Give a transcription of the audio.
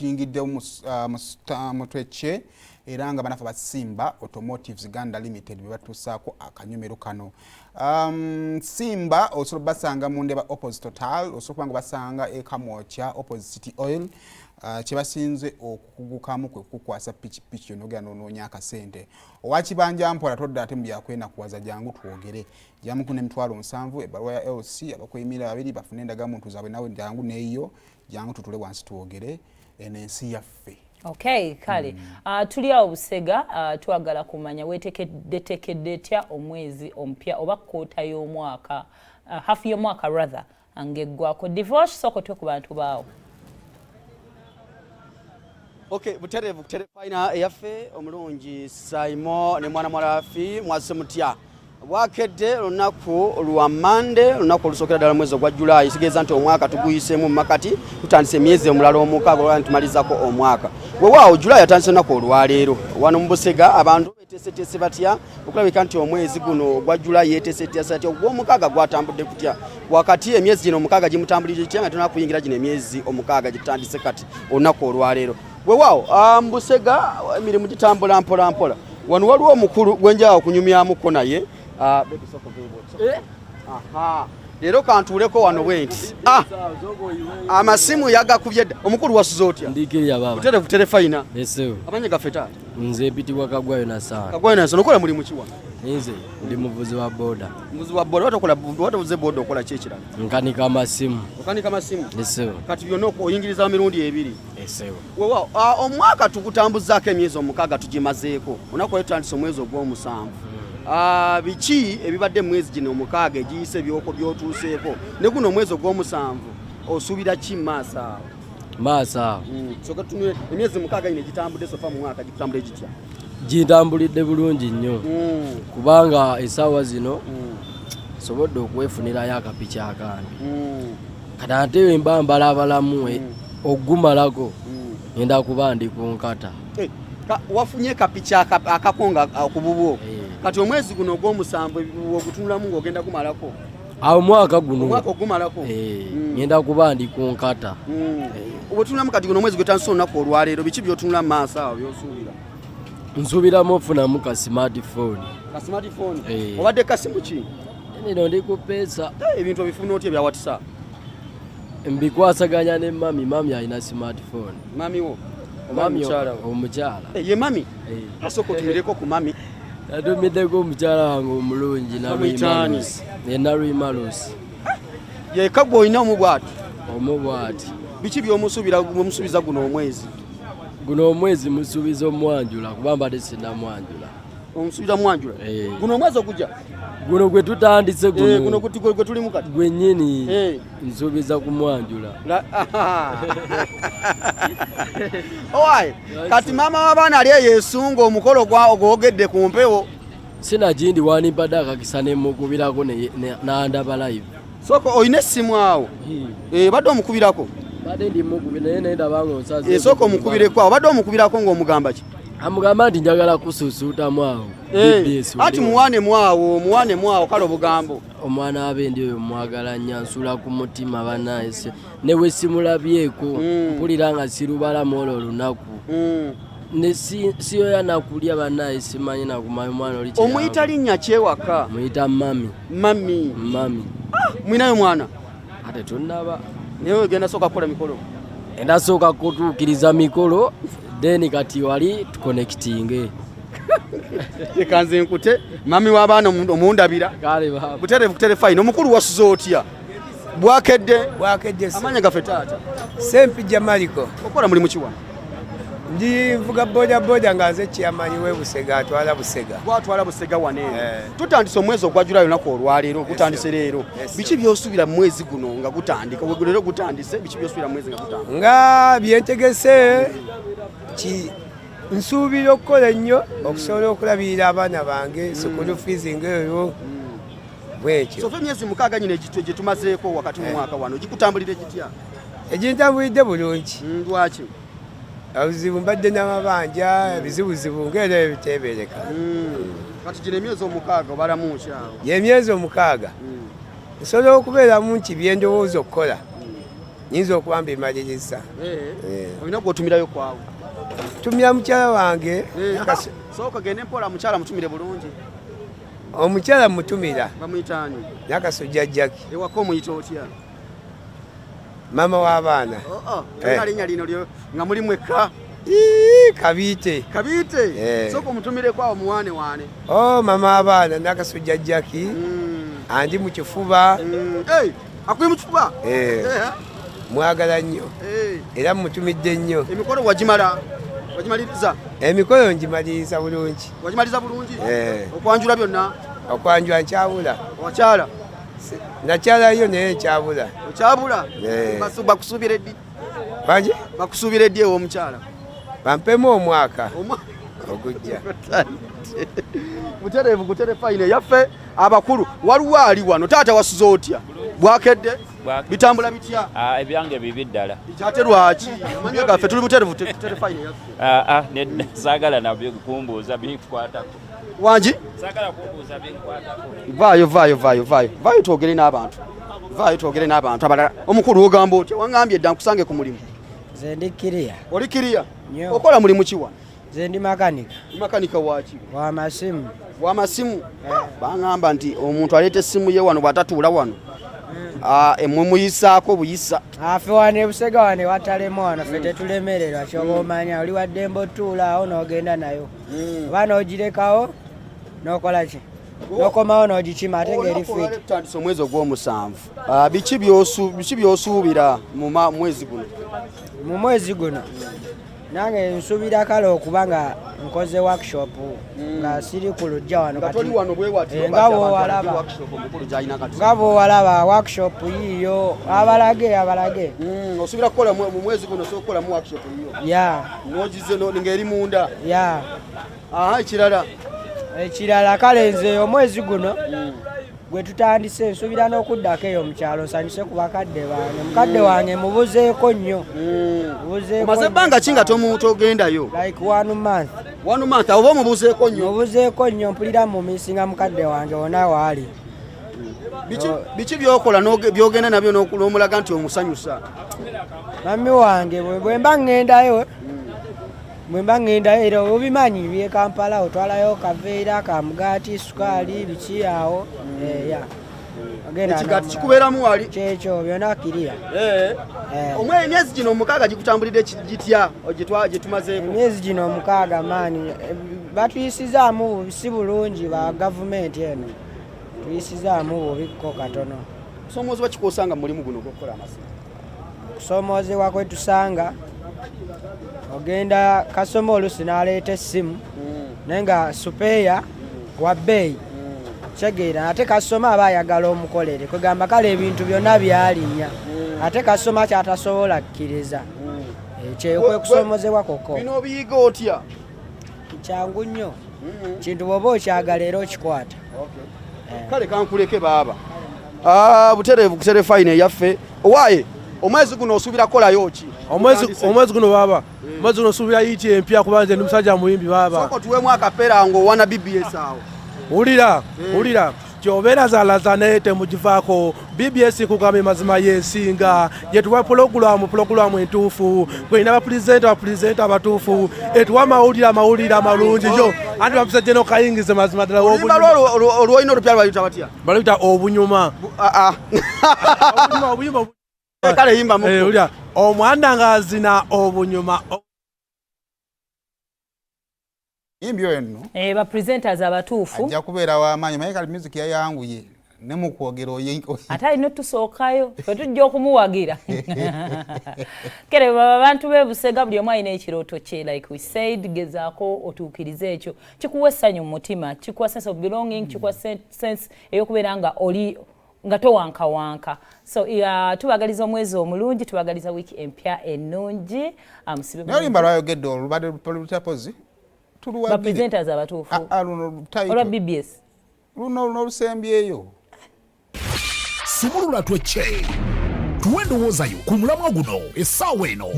Tuyingiddewo mu Twekye era nga banafe ba Automotives Uganda Limited be batuusaako akanyomero kano. Simba osobola basanga mu Ndeba opposite Total, osobola okuba nga basanga e Kamwokya opposite City Oil. Kye basinze okukugukamu kwe kukwasa pikipiki yonna ogenda n'onoonya akasente. Owakibanja mpola todda ate mu byakwenakuwaza, jangu twogere. Jamuku n'emitwalo 70, ebbaluwa ya LC, abakweyimirira babiri bafune endagamuntu zaabwe, nawe jangu neeyo, jangu tutule wansi twogere eno ensi yaffe. Okay, kale tuli awo Busega, twagala kumanya weetekeddetekedde etya omwezi omupya oba quarter y'omwaka, half y'omwaka rather, ng'eggwako. Divosh, sooka otwe ku bantu baawo. Okay, butereevu terefayina eyaffe omulungi Saimo ne mwana mwalafi, mwazise mutya? Bwakedde lunaku lwa Mande, lunaku olusookera ddala mwezi ogwa Julayi, kitegeeza nti omwaka tuguyiseemu mu makati, tutandise emyezi omulala omukaaga olwa ntumalizako omwaka. Weewaawo Julayi atandise olunaku olwaleero. Wano mu Busega abantu beteeseteese batya okulabika nti omwezi guno ogwa Julayi yeteeseteese atya? Ogw'omukaaga gwatambudde kutya? Wakati emyezi gino omukaaga gimutambulire gitya nga tulina kuyingira gino emyezi omukaaga gitutandise kati olunaku olwaleero? Weewaawo mu Busega emirimu gitambula mpola mpola. Wano waliwo omukulu gwenjala okunyumyamuko naye. Leero kantuuleko wano bwe nti amasimu yagakubye dda. Omukulu, wasuze otya? Ndikirya baba. Buterevu terefayina. Esewo. Amanya gaffe taata? Nze mpitibwa Kagwayo Nasaana. Kagwayo Nasaana, okola mulimu ki wano? Nze ndi muvuzi wa boda. Muvuzi wa boda. Watokola watovuze boda, okola ki ekirala? Nkanika amasimu. Okanika amasimu? Esewo. Kati byonna oyingiriza mirundi ebiri? Esewo. Weewaawo omwaka tugutambuzaako emyezi omukaaga tugimazeeko, olunaku lwe tutandise omwezi ogw'omusanvu. Biki ebibadde mu mwezi gino omukaaga egiyise byoko byotuuseeko, ne guno omwezi ogw'omusanvu osuubira ki mu maaso awo? Maaso awo? Soka tunule emyezi mukaaga gino egitambudde so far mu mwaka, gitambule gitya? Gintambulidde bulungi nnyo kubanga essaawa zino nsobodde okwefunirayo akapiki akange. Kati ate wemba mbalabalamu ogumalako ngenda kuba ndi ku nkata. Eh, wafunye kapiki akako nga ku bubwo? Eh. Kati omwezi guno ogw'omusanvu ogutunulamu ng'ogenda gumalako? Awo omwaka guno. Omwaka ogumalako? Eh, ngenda kuba ndi ku nkata. Obutunulamu kati guno omwezi gwetandise olunaku olwaleero, biki byotunula mu maaso awo byosuubira? Nsuubiramu ofunamu ka smartphone. Ka smartphone? Eh. Obadde kasimu ki? Nino ndi ku peesa. Eh, ebintu obifuna otya ebya WhatsApp? Mbikwasaganya ne mami. Mami alina smartphone. Mami wo oba Mami mukyala wo? Omukyala. Eh, ye mami? Eh. Asooka otumireko ku mami. Natumiddeko omukyala wange omulungi. Bamuyita ani? Naluimalusi. Yeka gwe olina omu bwati? Omu bwati. Biki byomusuubira, byomusuubiza guno omwezi? Guno omwezi musuubiza omwanjula kuba mbadde sinnamwanjula. Omusuubira mwanjula? Eh. Guno omwezi ogujja? Guno gwe tutandise. Eh, guno guno. gwe tulimu kati. Gwennyini. Eh. Nsuubiza kumwanjula. Owaye kati maama w'abaana ali eyo esunga omukolo ogwogedde ku mpewo. Sinagindi wanimpadde akakisa nemukubirako nandaba live. Sooka olina essimu awo? Eh, badde omukubirako? Badde ndimukubi naye nendaba nga onsaze. Eh, sooka omukubireko awo. Badde omukubirako ng'omugamba ki? Amugamba nti njagala kususuutamu awo. Eh, BBS. Ati muwaanemu awo, muwaanemu awo, kale obugambo. Omwana abendi oyo mwagala nnyo, ansula ku mutima banaye, ne bwe simulabyeko mpulira nga sirubalamu olwo olunaku ne siyoya nakulya banaye, simanyi nakumanya omwana oli kye. Omuyita linnya kyewaka? Muyita mami. Mami? Mami. Mwinayo mwana? Ate tonnaba. Naye ogenda sooka kukola mikolo? Endasooka kutuukiriza mikolo, then kati wali tuconnectinge. Leka nze nkute mami w'abaana omundabira. Kale baba. Butereevu kuterefayina. Omukulu, wasuze otya? Bwakedde? Bwakedde. Amanya gaffe taata? Sempijja Mariko. Okola mulimu ki wano? Ndi nvuga boda boda nga nze chairman we Busega, atwala Busega. Gwatwala Busega wano eno? Eh. Tutandise omwezi ogwa Julayi olunaku olwaleero, gutandise leero. Yes, biki byosuubira mu mwezi guno nga gutandika? Leero gutandise, biki byosuubira mu mwezi nga gutandika? Nga byentegese ki nsuubira okukola ennyo okusobola okulabirira abaana bange, school fees ng'eyo bwekyo. So far emyezi mukaaga nyino gye tumazeeko wakati mu mwaka wano gikutambulire gitya? Egintambulidde bulungi. Lwaki? Obuzibu mbadde n'amabanja, ebizibuzibu ng'era ebiteebereka. Kati gino emyezi omukaaga obalamu ki awo? Y'emyezi omukaaga nsobola okubeeramu nti byendowooza okukola. Nyinza okuba mbimaliriza. Olina gwotumirayo kwawo? Tumira mukyala wange. Sooka gende mpola, mukyala mutumire bulungi. Omukyala mutumira. Bamuyitaani? Nakasujja Jaki. Ewaka omuyita otya? Maama w'abaana. Tolina linnya lino nga muli mwekka? Kabiite. Kabiite. Sooka omutumireko awo muwaane waane. Oh, mama w'abaana Nakasujja Jaki. Andi mu kifuba. Akuli mu kifuba? Mwagala nnyo. Era mutumidde nnyo. Emikolo wagimala? Wagimaliriza? Emikolo ngimaliriza bulungi. Wagimaliriza bulungi? Okwanjula byonna? Okwanjula nkyabula. Wakyala? Nakyalayo naye nkyabula. Okyabula? Bakusuubira eddi? Bangi? Bakusuubira eddi ew'omukyala? Bampemu omwaka ogujja. Butereevu kutere fayina eyaffe abakulu. Waliwo ali wano. Taata wasuze otya? Bwakedde? Bitambula bitya? Ebyange bibi ddala. Ate lwaki? Amanya gaffe tuli butereevu kutere fayina eyaffe. Nedda saagala nabyo kumbuuza binkwatako. Wangi? Saagala kumbuuza binkwatako. Vaayo vaayo vaayo vaayo. Vaayo twogere n'abantu. Vaayo twogere n'abantu abalala. Omukulu ogamba otya? Wangambye dda nkusange ku mulimu. Nze ndi kiriya. Oli kiriya? Okola mulimu ki wano? Nze ndi makanika. Makanika waaki? Wa masimu. Wa masimu? Bangamba nti omuntu aleeta essimu ye wano bw'atatuula wano. Emwe muyisaako buyisa. Ffe wano ebusega wano ewatalemu wano ffe tetulemererwa kyoba omanya oli waddembe otuula awo n'ogenda nayo. Oba n'ogirekawo n'okola ki? N'okomawo n'ogikima ate ng'eri fit. Tutandise omwezi ogw'omusanvu. Biki by'osuubira mu mwezi guno? Mu mwezi guno nange nsuubira kale okuba nga nkoze workshop nga siri ku lujja wano kati. Toli wano bwewati. Nga bw'owalaba. Nga bw'owalaba workshop yiyo abalage abalage. Osuubira kukola mu mwezi guno osobola kukolamu workshop yiyo? Ya. N'ogize ng'eri munda? Ya. Ekirala? Ekirala kale nze omwezi guno gwe tutandise nsuubira n'okuddako eyo mu kyalo nsanyuse ku bakadde bange. Mukadde wange mubuzeeko nnyo. Omaze ebbanga ki nga togendayo? Like 1 month. 1 month oba omubuzeeko nnyo? Mubuzeeko nnyo mpulira mumisinga mukadde wange wonna waali. Biki by'okola by'ogenda nabyo n'omulaga nti omusanyusa? Mami wange bwe mba ŋŋendayo era obimanyi by'e Kampala otwalayo kaveera ka mugaati sukaali biki awo. Ekigaati kikubeeramu wali? Kyekyo byonna kiriya. Emyezi gino omukaaga gikutambulidde gitya gye tumazeeko? Emyezi gino omukaaga maani batuyisizaamu si bulungi ba gavumenti eno. Tuyisizaamu bubikko katono. Kusoomoozebwa ki kw'osanga mu mulimu guno ogw'okukola amasimu? Kusoomoozebwa kwe tusanga ogenda kasoma oluusi n'aleeta essimu naye nga supeeya wa bbeeyi. Kitegeera ate kasoma aba ayagala omukolere kwegamba kale ebintu byonna byalinnya ate kasoma kyatasobola kkiriza. Ekyo kwe kusoomozebwa kwokka. Bino obiyiga otya? Kyangu nnyo. Kintu bw'oba okyagala era okikwata. Kale kankuleke baaba. Butereevu kutere fayina eyaffe. Owaaye omwezi guno osuubira kukolayo ki? Omwezi guno baaba. Omwezi guno osuubira yiiti empya kuba nze ndi musajja muyimbi baaba. Sooka otuweemu akapeera ng'owana BBS awo. Wulira, wulira. Kyobeera zaalaza naye temugivaako. BBS kugamba mazima yesinga. Yetuwa pulogulaamu entuufu. Gw'erina bapulezenta abatuufu. Etuwa amawulire amalungi yo. Anti bapisa gye n'okayingize mazima ddala. Oluyimba lwo olwolina olupya lwaluyita batya? Baluyita obunyuma. Obunyuma. Kale yimba mu. Omwana ng'azina obunyuma. Yimbi oyo nno. Ba presenters abatuufu. Ajja kubeera w'amaanyi naye kale music yayanguye ne mu kwogera ate alina otusookayo ffe tujja okumuwagira. Kale baba abantu b'e Busega buli omu alina ekirooto kye like we said gezaako otuukirize ekyo. Kikuwa essanyu mu mutima, kikuwa sense of belonging, kikuwa sense ey'okubeera nga oli nga towankawanka. So tubagaliza omwezi omulungi, tubagaliza wiiki empya ennungi. Naye oluyimba lwayogedde olwo lubadde lutapozi? Ba presenters abatuufu. Olwa BBS. Luno olusembyeyo. Sumulula twecce. Tuwe endowooza yo ku mulamwa guno essaawa eno.